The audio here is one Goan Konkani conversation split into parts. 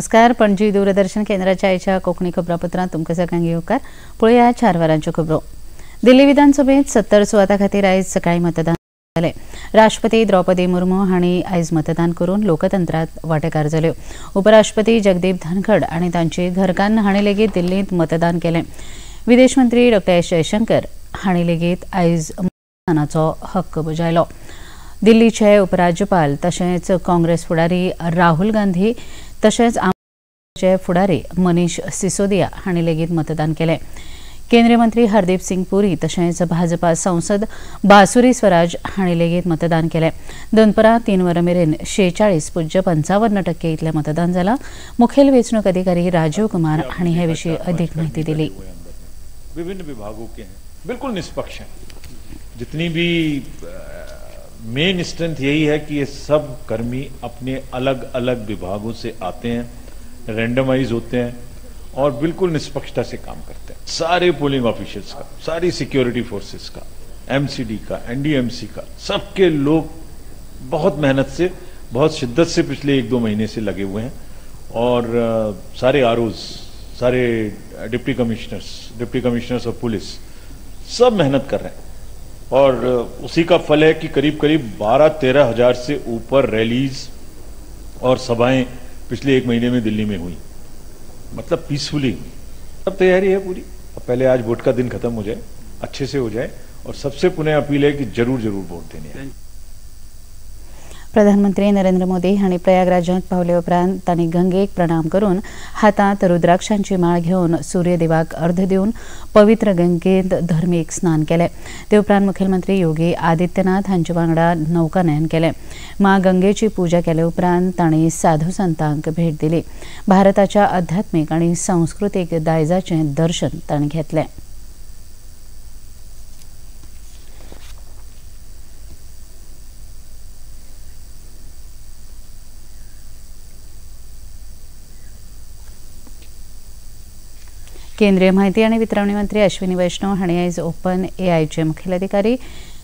नमस्कार, पणजी दूरदर्शन केंद्राच्या आयच्या कोंकणी खबरापत्रांत तुमकां सगळ्यांक येवकार. पळोवया 4 वरांच्यो खबरो. दिल्ली विधानसभेत 70 सुवातां खातीर आयज सकाळीं मतदान जालें. राष्ट्रपती द्रौपदी मुर्मू हांणी आयज मतदान करून लोकतंत्रांत वांटेकार जाल्यो. उपराष्ट्रपती जगदीप धनखड आनी तांची घरकान्न हांणी लेगीत दिल्लींत मतदान केलें. विदेश मंत्री डॉ. एस जयशंकर हांणी लेगीत आयज मतदानाचो हक्क बजायलो. दिल्लीचे उपराज्यपाल तशेंच काँग्रेस फुडारी राहुल गांधी तशेंच आमचे फुडारी मनीष सिसोदिया हांणी लेगीत मतदान केलें. केंद्रीय मंत्री हरदीप सिंग पुरी तशेंच भाजपा संसद बासुरी स्वराज हांणी लेगीत मतदान केलें. दनपरां 3 वरां मेरेन 46.55% इतलें मतदान जालां. मुखेल वेंचणूक अधिकारी राजीव कुमार हांणी हे विशीं अधिक माहिती दिली. विभिन्न विभागों के हैं, बिल्कुल निष्पक्ष हैं. जितनी भी मेन स्ट्रेंथ यही है कि ये सब कर्मी अपने अलग अलग विभागों से आते हैं, रैंडमाइज होते हैं और बिल्कुल निष्पक्षता से काम करते हैं. सारे पोलिंग ऑफिशियल्स का, सारी सिक्योरिटी फोर्सेस का, एमसीडी का, एनडीएमसी का, सबके लोग बहुत मेहनत से, बहुत शिद्दत से पिछले 1-2 महीने से लगे हुए हैं. और सारे आरओज, सारे डिप्टी कमिश्नर्स और पुलिस सब मेहनत कर रहे हैं. और उसी का फल है कि करीब करीब 12-13 हजार से ऊपर रैलीज और सभाएं पिछले 1 महीने में दिल्ली में हुई, मतलब पीसफुली हुई. अब तैयारी है पूरी. अब पहले आज वोट का दिन खत्म हो जाए, अच्छे से हो जाए. और सबसे पुनः अपील है कि जरूर जरूर वोट देने आए. प्रधानमंत्री नरेंद्र मोदी हांणी प्रयागराजांत पावले उपरांत तांणी गंगेक प्रणाम करून हातांत रुद्राक्षांची माळ घेवन सूर्यदेवाक अर्घ दिवन पवित्र गंगेंत धर्मीक स्नान केलें. ते उपरांत मुखेलमंत्री योगी आदित्यनाथ हांचे वांगडा नौकानयन केलें. मां गंगेची पुजा केले उपरांत तांणी साधू संतांक भेट दिली. भारताच्या आध्यात्मीक आनी संस्कृतीक दायजाचें दर्शन तांणी घेतलें. केंद्रीय माहिती आणि वितरवणी मंत्री अश्विनी वैष्णव हांणी आयज ओपन एआयचे मुखेल अधिकारी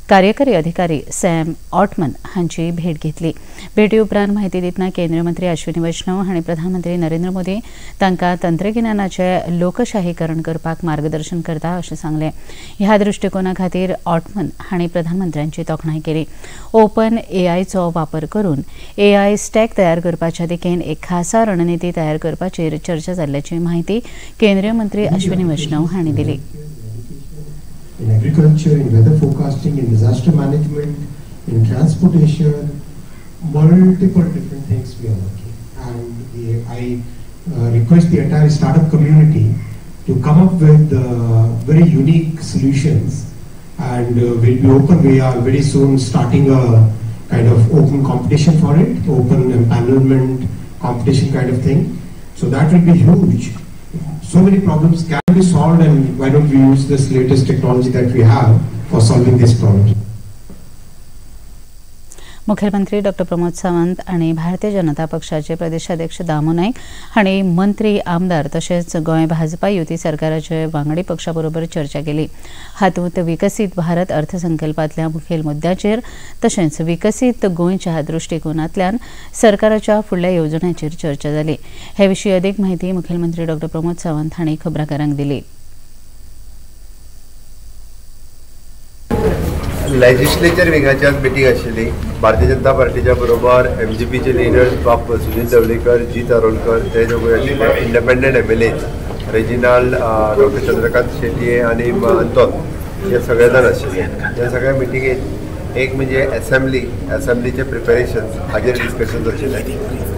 कार्यकारी अधिकारी सॅम ऑटमन हांची भेट घेतली. भेटी उपरांत माहिती दितना केंद्रीय मंत्री अश्विनी वैष्णव हांणी प्रधानमंत्री नरेंद्र मोदी तांकां तंत्रगिन्यानाचें लोकशाहीकरण करपाक मार्गदर्शन करता अशें सांगलें. ह्या दृश्टिकोना खातीर ऑटमन हांणी प्रधानमंत्र्यांची तोखणाय केली. ओपन एआयचो वापर करून एआय स्टॅक तयार करपाच्या दिकेन एक खासा रणनिती तयार करपाचेर चर्चा जाल्ल्याची माहिती केंद्रीय मंत्री अश्विनी वैष्णव हांणी दिली. In agriculture, in weather forecasting, in disaster management, in transportation, multiple different things we are working. And I request the entire startup community to come up with very unique solutions, and we'll be open. We are very soon starting a kind of open competition for it, open empanelment competition kind of thing. So that will be huge. So many problems can be solved, and why don't we use this latest technology that we have for solving these problems. मुख्यमंत्री डॉ. प्रमोद सावंत आणि भारतीय जनता पक्षाचे प्रदेशाध्यक्ष दामू नाईक हांणी मंत्री, आमदार तशेंच गोंय भाजपा युती सरकाराचे वांगडी पक्षा बरोबर चर्चा केली. हातूंत विकसीत भारत अर्थसंकल्पांतल्या मुखेल मुद्द्याचेर तशेंच विकसीत गोंयच्या दृश्टिकोनांतल्यान सरकाराच्या फुडल्या येवजण्यांचेर चर्चा जाली. हे विशीं अधिक माहिती मुखेलमंत्री डॉ. प्रमोद सावंत हांणी खबराकारांक दिली. लेजिस्लेचर विंगाची आज मिटींग आशिल्ली. भारतीय जनता पार्टीच्या बरोबर एमजीपीचे लिडर्स बाब सुनील दवलेकर, जीत आरोलकर, ते दोगूय आशिल्ले. Independent MLA Reginald, doctor Chandrakant Shetye आनी अंतोन हे सगळे जाण आशिल्ले. ह्या सगळ्या मिटिंगेत एक म्हणजे एसेंब्लीचे प्रिपेरेशन्स हाजेर डिस्कशन आशिल्लें.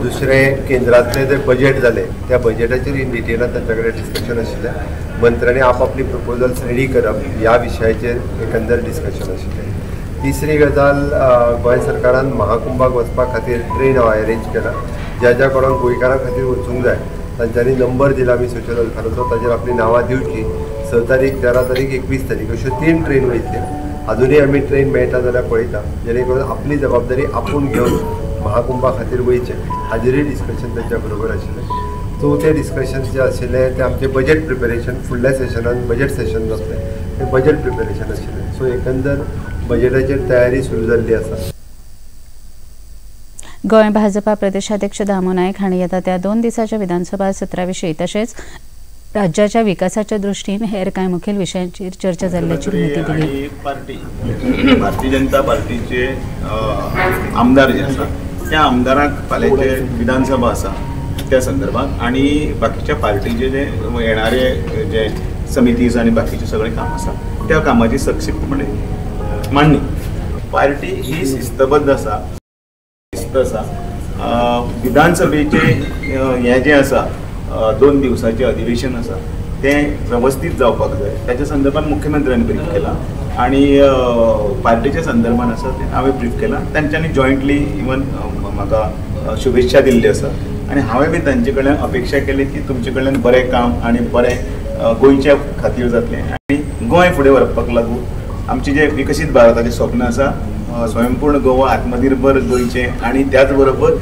दुसरें केंद्रांतलें जें बजेट जालें त्या बजेटाचेर इन डिटेलान तांच्या कडेन डिस्कशन आशिल्लें. मंत्र्यांनी आपआपली प्रपोजल्स रेडी करप ह्या विशयाचेर एकंदर डिस्कशन आशिल्लें. तिसरी गजाल, गोंय सरकारान महाकुंभाक वचपा खातीर ट्रेन अरेंज केला. ज्या ज्या कोणाक गोंयकारां खातीर वचूंक जाय तांच्यांनी नंबर दिला आमी सोशल वेलफेराचो, ताजेर आपलीं नांवां दिवचीं. 6 तारीख, 13 तारीख, 21 तारीख अश्यो 3 ट्रेन वयतल्यो. अजुनूय आमी ट्रेन मेळटा जाल्यार पळयता, जेणे करून आपली जबाबदारी आपूण घेवन महाकुंभा खातीर वयचें हाजेरूय डिस्कशन तांच्या बरोबर आशिल्लें. चवथें डिस्कशन जें आशिल्लें तें आमचें बजेट प्रिपेरेशन, फुडल्या सेशनान बजेट सेशन जातलें तें बजेट प्रिपेरेशन आशिल्लें. सो एकंदर बजेटाचेर तयारी सुरू जाल्ली आसा. गोंय भाजपा प्रदेशाध्यक्ष दामू नायक हांणी येता त्या 2 दिसाच्या विधानसभा सत्रा विशीं तशेंच राज्याच्या विकासाच्या दृष्टीन हेर कांय मुखेल विशयांचेर चर्चा जाल्ल्याची माहिती दिली. पार्टी भारतीय जनता पार्टीचे आमदार जे आसा त्या आमदारांक फाल्यांचे विधानसभा आसा त्या संदर्भात आनी बाकीच्या पार्टीचे जे येणारे जे समितीज आनी बाकीचे सगळे काम आसा त्या कामाची संक्षिप्तपणे मांडणी. पार्टी ही शिस्तबद्ध आसा, शिस्त आसा. विधानसभेचे हें जें आसा 2 दिवसाचें अधिवेशन आसा तें वेवस्थीत जावपाक जाय. ताच्या संदर्भात मुख्यमंत्र्यांनी ब्रीफ केला आनी पार्टीच्या संदर्भात आसा तें हांवें ब्रीफ केला. तांच्यांनी जॉयंटली इवन म्हाका शुभेच्छा दिल्ल्यो आसा आनी हांवें बी तांचे कडल्यान अपेक्षा केली की तुमचे कडल्यान बरें काम आनी बरें गोंयच्या खातीर जातलें आनी गोंय फुडें व्हरपाक लागून आमचें जें विकसीत भारताचें स्वप्न आसा, स्वयंपूर्ण गोवा, आत्मनिर्भर गोंयचें आनी त्याच बरोबर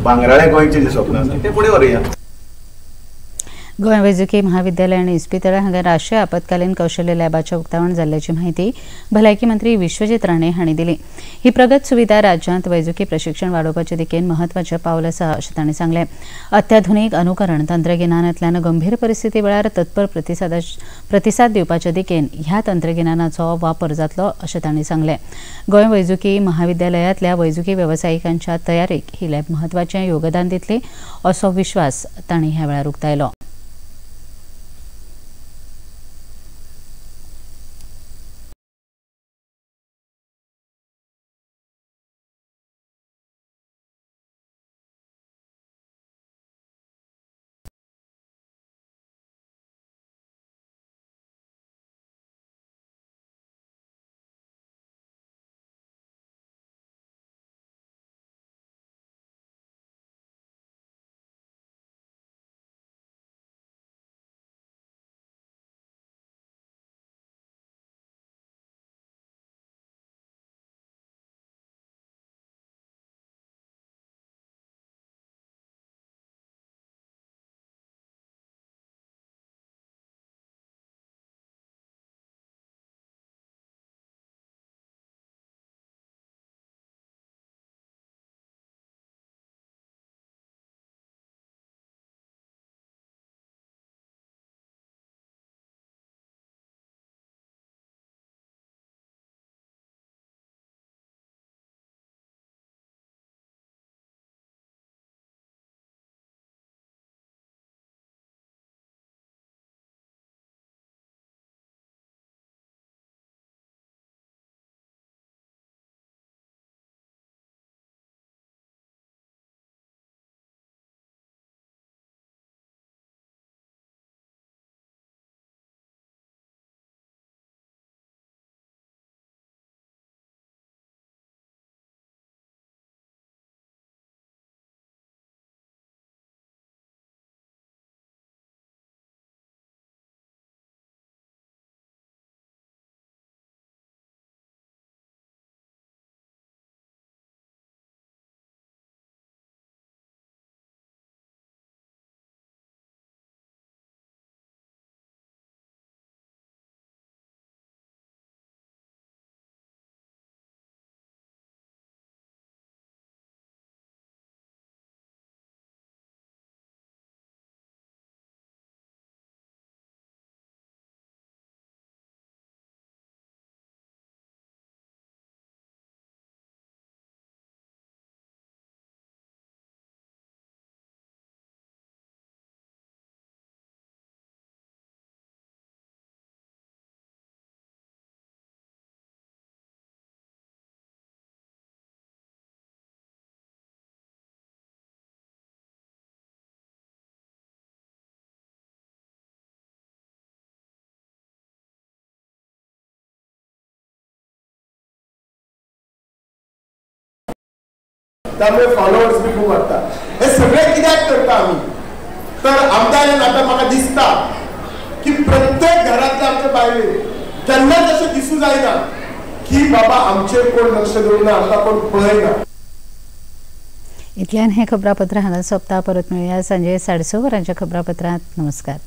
भांगराळे गोंयचें जें स्वप्न आसा तें फुडें व्हरुया. गोंय वैजकी महाविद्यालय आनी इस्पितळां हांगा राष्ट्रीय आपत्कालीन कौशल्य लॅबाचें उक्तावण जाल्ल्याची माहिती भलायकी मंत्री विश्वजीत राणे हांणी दिली. ही प्रगत सुविधा राज्यांत वैजकी प्रशिक्षण वाडोवपाचे दिकेन म्हत्वाचें पावल आसा अशें तांणी सांगलें. अत्याधुनीक अनुकरण तंत्रगिन्यानांतल्यान गंभीर परिस्थिती वेळार तत्पर प्रतिसाद दिवपाच्या दिकेन ह्या तंत्रगिन्यानाचो वापर जातलो अशें तांणी सांगलें. गोंय वैजकी महाविद्यालयांतल्या वैजकी वेवसायिकांच्या तयारेक ही लॅब म्हत्वाचें योगदान दितली असो विश्वास तांणी ह्या वेळार उक्तायलो. त्यामुळे फॉलोअर्स बी खूब वाडटा. हे सगळे कित्याक करता आमी तर आमदारान आतां म्हाका दिसता की प्रत्येक घरांतल्या आमच्या बायलेक केन्नाच अशें दिसूं जायना की बाबा आमचेर कोण लक्ष दवरना, आमकां कोण पळयना. इतल्यान हें खबरापत्र हांगा सोंपता. परत मेळुया सांजे 6:30 वरांच्या खबरापत्रांत. नमस्कार.